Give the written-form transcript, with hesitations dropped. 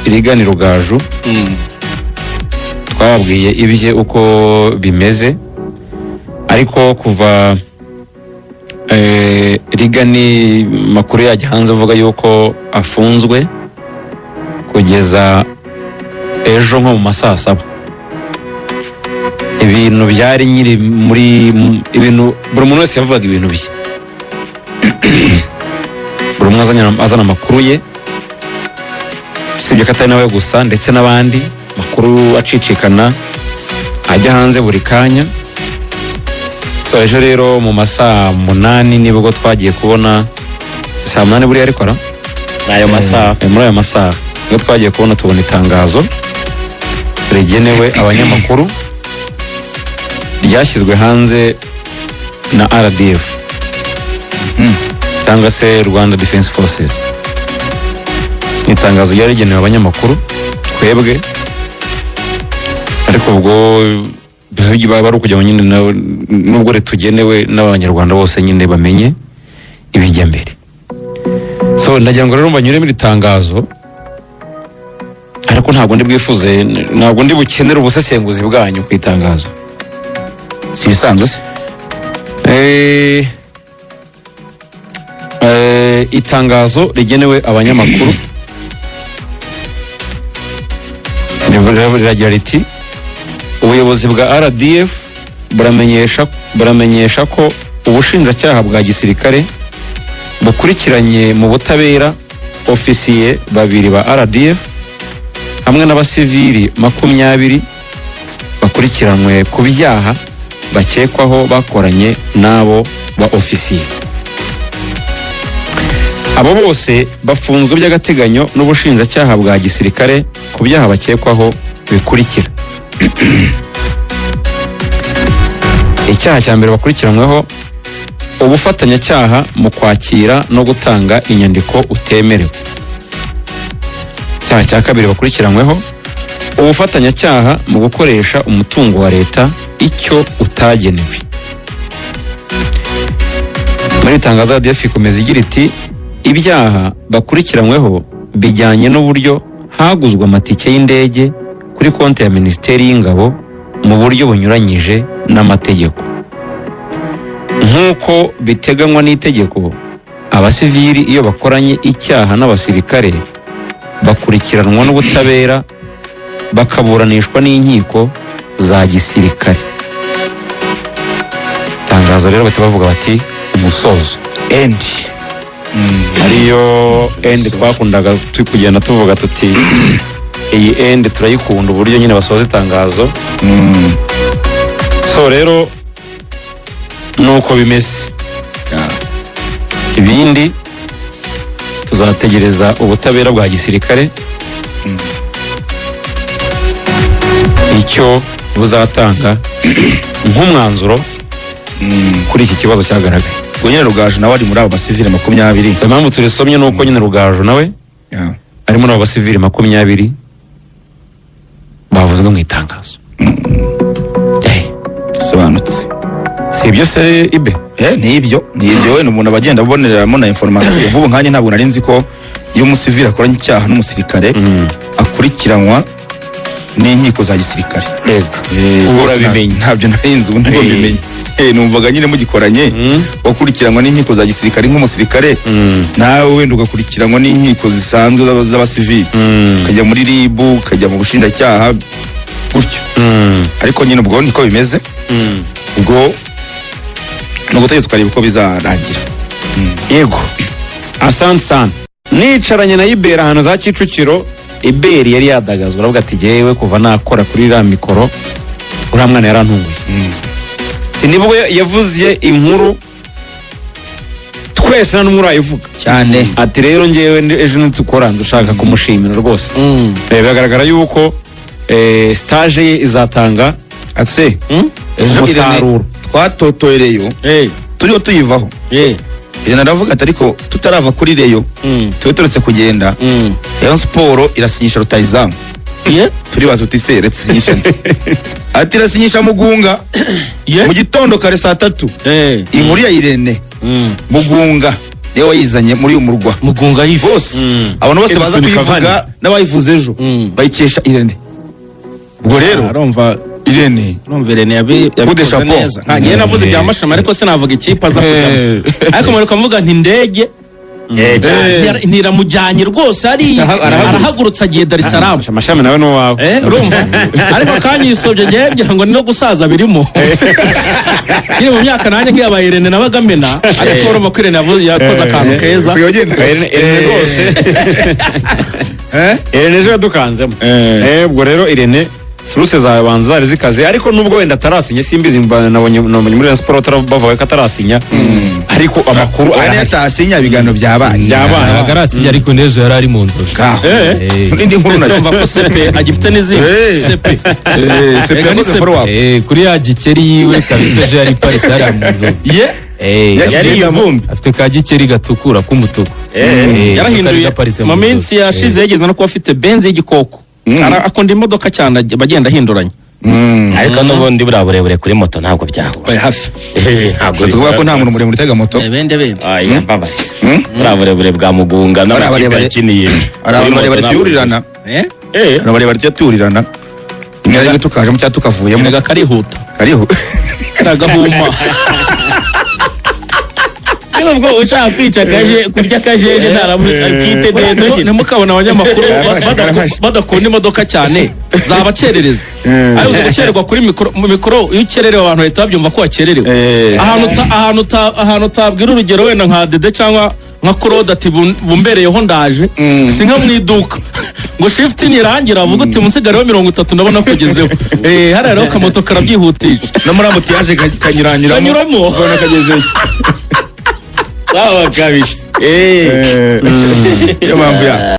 Reagan Rugaju, twababwiye ibye uko bimeze, ariko kuva Reagan makuru yajya hanze avuga yuko afunzwe kugeza ejo nko mu ma saa 7, ibintu byari nyiri muri ibintu, buri muntu wese yavugaga ibintu bye, buri umwe azana amakuru ye, usibye ko atari nawe gusa, ndetse n'abandi, makuru acicikana ajya hanze buri kanya. So ejo rero mu ma saa 8 nibwo twagiye kubona, saa 8 buriya ariko ra Ayo masaha. Muri ayo masaha nibwo twagiye kubona, tubona itangazo rigenewe abanyamakuru ryashyizwe hanze na RDF cyangwa se Rwanda Defense Forces. Ni itangazo ryari rigenewe abanyamakuru twebwe, ariko ubwo biba ari ukugira ngo nyine nubwo ritugenewe, n'Abanyarwanda bose nyine bamenye ibijya mbere. So ndagira ngo rero mbanyuremo iri tangazo, ariko ntabwo ndi bwifuze, ntabwo ndi bukenere ubusesenguzi bwanyu ku itangazo. Si ibisanzwe se? Itangazo rigenewe abanyamakuru riragira riti: "Ubuyobozi bwa RDF buramenyesha ko ubushinjacyaha bwa gisirikare bukurikiranye mu butabera ofisiye babiri ba RDF hamwe n'abasivili 20 bakurikiranwe ku byaha bakekwaho bakoranye n'abo ba ofisiye. Abo bose bafunzwe by'agateganyo n'ubushinjacyaha bwa gisirikare ku byaha bakekwaho bikurikira: Icyaha cya mbere bakurikiranyweho, ubufatanyacyaha mu kwakira no gutanga inyandiko utemerewe. Icyaha cya kabiri bakurikiranyweho, ubufatanyacyaha mu gukoresha umutungo wa leta icyo utagenewe." Muri iri tangazo RDF ikomeza igira iti: "Ibyaha bakurikiranyweho bijyanye n'uburyo haguzwe amatike y'indege kuri konti ya Minisiteri y'Ingabo mu buryo bunyuranyije n'amategeko. Nk'uko biteganywa n'itegeko, abasivili iyo bakoranye icyaha n'abasirikare bakurikiranwa n'ubutabera, bakaburanishwa n'inkiko za gisirikare." Itangazo rero bahita bavuga bati umusozo. End. Ariyo end twakundaga turi kugenda tuvuga tuti iyi end turayikunda, uburyo nyine basoza itangazo. So rero nuko bimeze, ibindi tuzategereza ubutabera bwa gisirikare icyo buzatanga nk'umwanzuro kuri iki kibazo cyagaragaye. Ubwo nyine Rugaju nawe ari muri abo basivile 20. So, impamvu turisomye ni uko nyine Rugaju nawe ari muri abo basivili 20 bavuzwe mu itangazo. Sobanutse. Si ibyo se, Ibe? Nibyo wenda umuntu aba agenda aboneramo na information. Nk'ubu nkanjye ntabwo nari nzi ko iyo umusivili akoranye icyaha n'umusirikare akurikiranwa n'inkiko za gisirikare. Ubu Rwose urabimenye. Ntabyo nari nzi, ubu nibwo mbimenye. Numvaga nyine mugikoranye, wakurikiranwa n'inkiko za gisirikare nk'umusirikare, nawe wenda ugakurikiranwa n'inkiko zisanzwe z'abasivili, ukajya muri RIB, ukajya mu bushinjacyaha gutyo. Ariko nyine ubwo niko bimeze, ubwo ni ugutegereza ukareba uko bizarangira. Yego, asante sana. Nicaranye na Iberi ahantu za Kicukiro, Iberi yari yadagazwa, aravuga ati: "Jyewe kuva nakora kuri iriya mikoro, uriya mwana yarantunguye." Ati nibwo yavuze inkuru twese nta n'umwe urayivuga. Cyane. Ati rero njyewe ejo nitukora ndushaka kumushimira rwose. Biragaragara yuko stage ye izatanga Akse ejo umusaruro. Irene twatotoye Rayon, turiho tuyivaho, Irene aravuga ati: "Ariko tutarava kuri Rayon, tube turetse kugenda, Rayon Sport irasinyisha rutayizamu." Turibaza uti: "Se retse isinyisha nde?" Ati: "Irasinyisha Mugunga." Mu gitondo kare saa 3, inkuru ya Irene, Mugunga. Niwe wayizanye muri uyu murwa. Mugunga yifu. Bose, abantu bose baza Edison kuyivuga Cavani. n'abayivuze ejo bayikesha Irene. Ubwo rero Arumva. Irene Urumva Irene Coup de yabikoze chapeau. neza. Nkanjye navuze ibya Mashami, ariko sinavuga ikipe aza kujyamo. Ariko mperuka mvuga nti indege ntiramujyanye rwose ari Arahagurutse. Arahagurutse agiye Dar es Salaam. Amashami nawe ni uwawe. Urumva, ariko kanyisobye ngewe ngira ngo ni no gusaza birimo, nkiri mu myaka nanjye nk'iyabaye Irene nabaga amena, ariko urumva ko Irene yakoze akantu keza. Usigaye ugenda. Irene rwose. Irene ejo yadukanzemo. Ubwo rero Irene, source zawe banza zari zikaze, ariko nubwo wenda atarasinya simbizi, nabonye muri Rayon Sport bavuga ko atarasinya, ariko amakuru Oya, niyo arahari. atasinya ibiganiro byabaye. Byabaye. Ntabwo arasinya, ariko n'ejo yari ari mu nzozi. Ngaho. N'indi nkuru nayo. Urumva ko Sepe agifite n'izindi. Sepe. Sepe Ega ni yakoze Sepe. follow up. Kuri ya gikeri yiwe kabisa, ejo yari iparitse hariya mu nzozi. Ye. Yari ivumbi. Afite ka gikeri gatukura k'umutuku. Yarahinduye. Kari gaparitse Mu nzozi. minsi yashize yageze no kuba afite Benz y'igikoko. Akunda imodoka cyane, agenda ahinduranya. Ariko n'ubundi buriya burebure kuri moto ntabwo byahura. Oya, hafi. Ntabwo. Ushatse kuvuga ko nta muntu muremure utega moto? Bende bende. Aya, mbabaye, buriya burebure bwa Mugunga n'amakipe barebare. yakiniye Hari abantu kuri moto barebare ntabwo. tuyurirana. Hari abarebare tujya tuyurirana rimwe na rimwe, tukajemo cyangwa tukavuyemo. Erega karihuta. Kariho. Karagahuma. Ariko ubwo ushaka kwica akaje kurya akajeje ntaramukite ndende nyine. Ntimukabona abanyamakuru Karafashe, karafashe. badakunda imodoka cyane, zabakerereza. Ariko uzi gukererwa kuri mikoro? Mu mikoro iyo ukererewe abantu bahita babyumva ko wakererewe. Ahantu utabwira, urugero wenda nka Dede cyangwa nka Claude ati "Bumbereyeho ndaje", si nka mu iduka ngo shift nirangira avuga uti "Munsigareho 30 ndabona kugezeho". Hariya rero kamoto karabyihutisha. No muri embouteillage kanyuranyuramo. Kanyuramo. Ukabona kagezeyo. Sawa kabisa. Niyo mpamvu ya